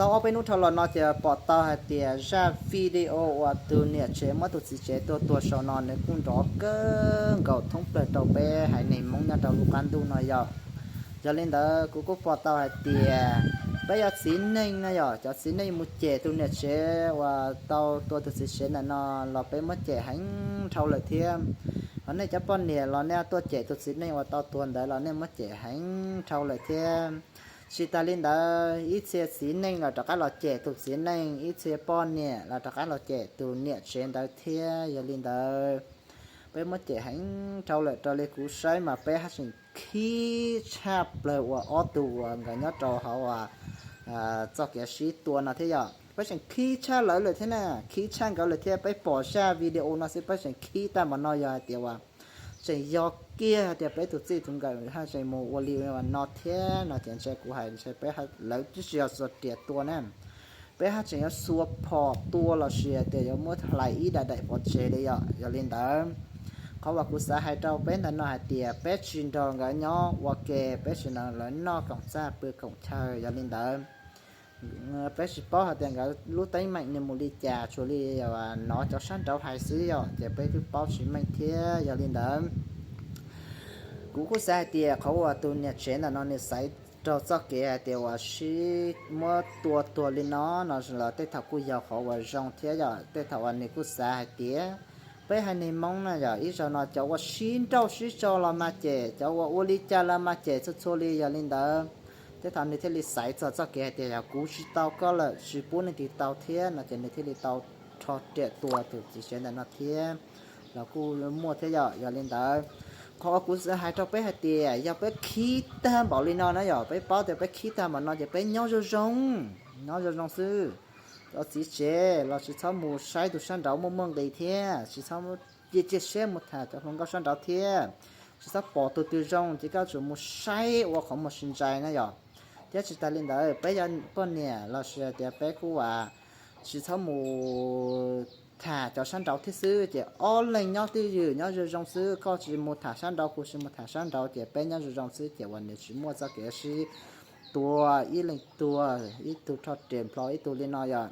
Tau ob peb hnub dhau los no ces pom tau hais tias zaj video uas tus niam tsev muab tus txiv tsev tua tuag saum no nws kuj nrov kawg nkaus thoob plaws rau peb haiv neeg Hmoob nyob rau lub qab ntuj no yog. Yog li ntawd kuv kuj pom tau hais tias peb yog txiv neej no yog cov txiv neej mus cem tus niam tsev uas tau tua tus txiv tsev ntawm no los peb muab cem heev dhau lawm thiab. Hos nej cov poj niam los nej tuaj cem tus txiv neej uas tau tuag ntawd los nej muab cem heev dhau lawm thiab. Tsis tas li ntawd ib txhia txiv neej los rov qab los cem tus txiv neej, ib txhia poj niam los rov qab los cem tus niam tsev ntawd thiab. Yog li ntawd peb muab cem heev dhau lawm, raws li kuv saib mas peb haj tseem khib tshaj plaws uas ob tug uas nkawd nyob rau hauv txoj kev sib tua no thiab yog peb tseem khib tshaj lawv lawm thiab na, khib tshaj nkawd lawm thiab. Peb pom zaj video no xwb peb tseem khib tag npaum no yog hais tias uas tseem yog kiag hais tias peb tus txij tus nkawm haj tseem mus ua li no thiab no ces ntshe kuv hais ntshe peb lawv twb tsis yog xuas riam tua na, peb haj tseem yuav xuas phom tua los sis hais tias yuav muab hlais ib daim daim pov tseg li yom. Yog li ntawd qhov uas kuv xav hais rau peb ntawm no hais tias peb tsis nrog nkawd nyob ua ke, peb tsis nrog lawv noj koom txaj pw koom chaw. Yog li ntawd peb tsis paub hais tias nkawd lub teeb meem nws mus li cas, tsuas li hnov cov sab nraud hais xwb yom, ces peb twb paub tsis meej thiab. Yog li ntawd kuv kuj xav hais tias qhov uas tus niam tsev ntawm no nws xaiv rau txoj kev hais tias uas sib muab tua tuag li no no los tej thaum kuj yog qhov uas zoo thiab yom. Tej thaum uas nws kuj xav hais tias peb haiv neeg Hmoob na yog ib zaug no cov uas sib nrauj sib tso los mag cem, cov uas ua li cas los mag cem txhua txhua li. Yog li ntawd tej thaum nws thiaj li xaiv txog txoj kev hais tias yog kuv tsis tau koj lawm, tsis pub leej twg tau thiab no ces nws thiaj li tau rho riam tua tus txiv tsev ntawm no thiab los kuj muaj thiab yom. Yog li ntawd qhov uas kuv xav hais rau peb hais tias yog peb khib tag npaum li no na yog peb paub tias peb khib tag npaum no ces peb nyob zoo zoo, nyob zoo zoo xwb. Cov txiv tsev los tsis txhob mus saib tus sab nraud muaj muaj nqis thiab, tsis txhob cia cia siab mus tham cov hluas nkauj sab nraud thiab, tsis txhob pom tus twg zoo ces koj tsum mus saib ua qhov muag sib ntsais na yom. Thiab tsis tas li ntawd peb yog poj niam los sis hais tias peb kuj tsis txhob mus tham cov sab nraud thiab xwb. Ces ob leeg nyob twj ywm nyob zoo zoo xwb, koj tsis mus tham sab nraud kuv tsis mus tham sab nraud ces peb nyob zoo zoo xwb ces uas nws tsis muaj txoj kev sib tua, ib leeg tuag ib tug rho riam nplho ib tug li no yom.